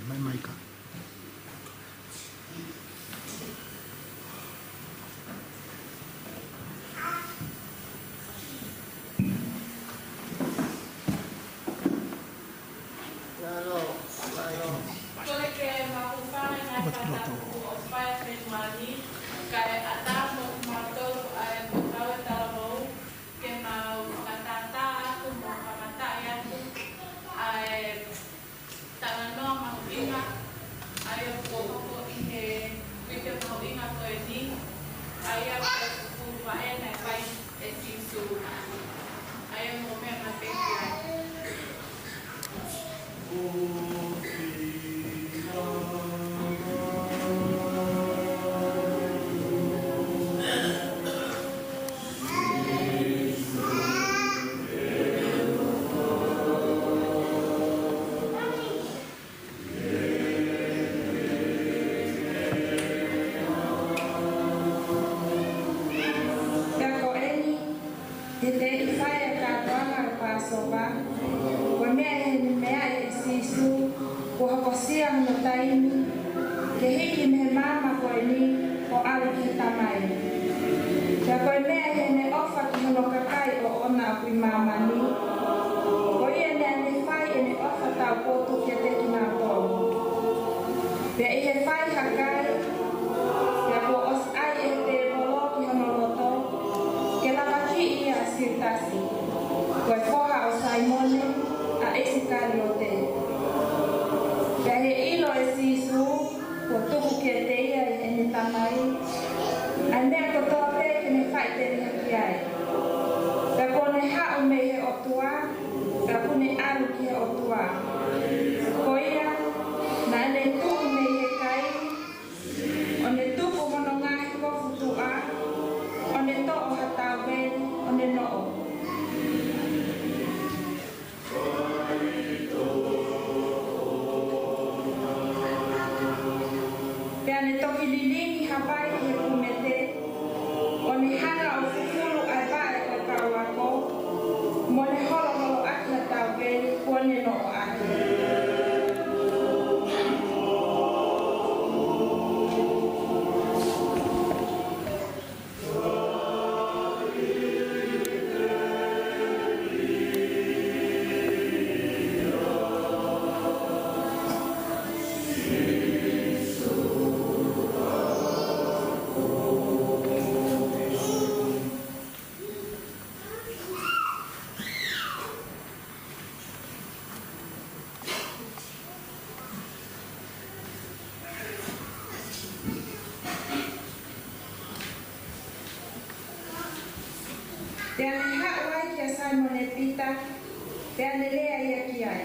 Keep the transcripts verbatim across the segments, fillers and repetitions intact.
Mai, mai ka. Kole ke mau hūfanga he ngaahi fakatapu ʻoku fai ʻi he fonua ni, kae ʻatā mo kimautolu ʻa e Potungāue Talavou, ke mau fakatātā atu mo kamataʻi atu ʻa e talanoa mahuʻinga, ʻa ia ʻoku hoko ʻi he uike mahuʻinga ko eni, ʻa ia ko e fufulu vaʻe naʻe fai ʻe Sīsū. ʻA ia mou meʻa mai pē ki ai. Pea ko eni, he teʻeki fai ʻa e kātoanga ʻo e Pāsova, ko e meʻa ʻi heʻene meaʻi ʻe Sīsū, kuo hokosia hono taimi ke hiki mei he maama ko eni ʻo ʻalu ki he Tamai. Pea ko e meʻa ʻi heʻene ʻofa ki hono kakai ʻoʻona ʻoku ʻi māmani, ko ia naʻa ne fai ʻene ʻofa taupotu kiate kinautolu. Pea ʻi he fai ha kai, pea kuo ʻosi ʻai ʻe he tēvolo ki hono loto, ke lavakiʻi ia ʻa Siutasi, ko e foha ʻo Saimone ʻa ʻIsikaliote. Pea ʻi he ʻilo ʻe Sīsū kuo tuku kiate ia ʻe heʻene Tamai ʻa e meʻa kotoa pē ke ne faʻiteliha ki ai. Pea kuo ne haʻu mei he ʻOtua, pea kuo ne ʻalu ki he ʻOtua. Ko ia, naʻa ne tuʻu mei he kai, ʻo ne tuku hono ngaahi kofu tuʻa, ʻo ne toʻo ha tauveli, ʻo ne noʻo. Pea ne toki lilingi ha vai ki he kumete, ʻo ne hanga ʻo fufulu ʻa e vaʻe ʻo e kau ako, mo ne holoholoʻaki ha tauveli kuo ne noʻo ʻaki. Pea ne haʻu ai kia Saimone Pita, pea ne lea ia ki ai.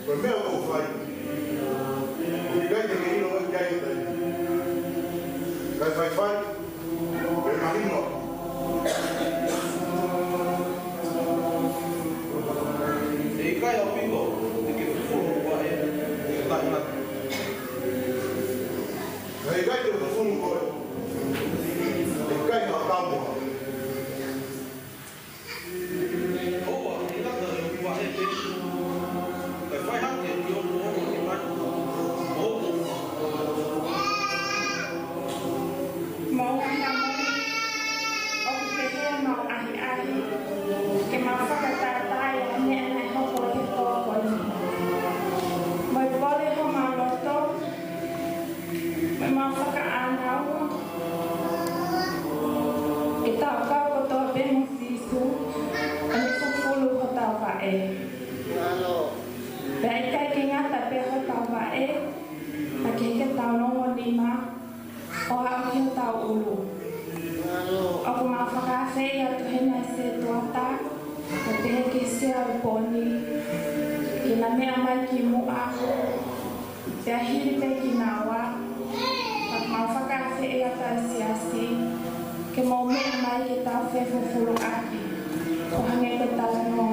Ko e meʻa ʻoku ou fai, ʻoku ʻikai te ke ʻilo ʻoku ʻikai te ke ʻilo. Kae faifai, Pea ʻikai ke ngata pē hotau vaʻe, ka ke hiki hotau longo nima ʻo aʻu ki hotau ʻulu. ʻOku mau fakaafeʻi atu heni ʻa e sētuata, ʻo pehē ki he Sea ʻo e Pō ni, ke na meʻa mai ki muʻa, pea hili pē kinaua, ka mau fakaafeʻi atu ʻa e siasi, ke mou meʻa mai ke tau fefufuluʻaki, ʻo hangē ko e talanoa